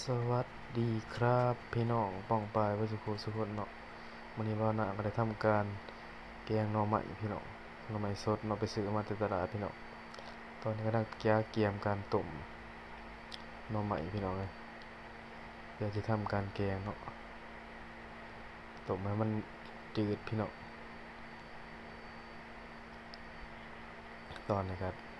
ສະຫວັດດີຄັບ ພີ່ນ້ອງປ້ອງປາຍເບິດສູ່ຜູ້ສູ່ຄົນເນາະ. ມື້ນີ້ບ່າວນາກໍໄດ້ທຳການແກງໜໍ່ໄມ້ພີ່ນ້ອງ, ໜໍ່ໄມ້ສົດເນາະ, ໄປຊື້ມາແຕ່ຕະຫຼາດພີ່ນ້ອງ. ຕອນນີ້ກຳລັງກະກຽມການຕົ້ມໜໍ່ໄມ້ພີ່ນ້ອງເອີຍ, ດຽວຊິທຳການແກງເນາະ, ຕົ້ມໃຫ້ມັນຈືດພີ່ນ້ອງ. ຕອນນີ້ກະ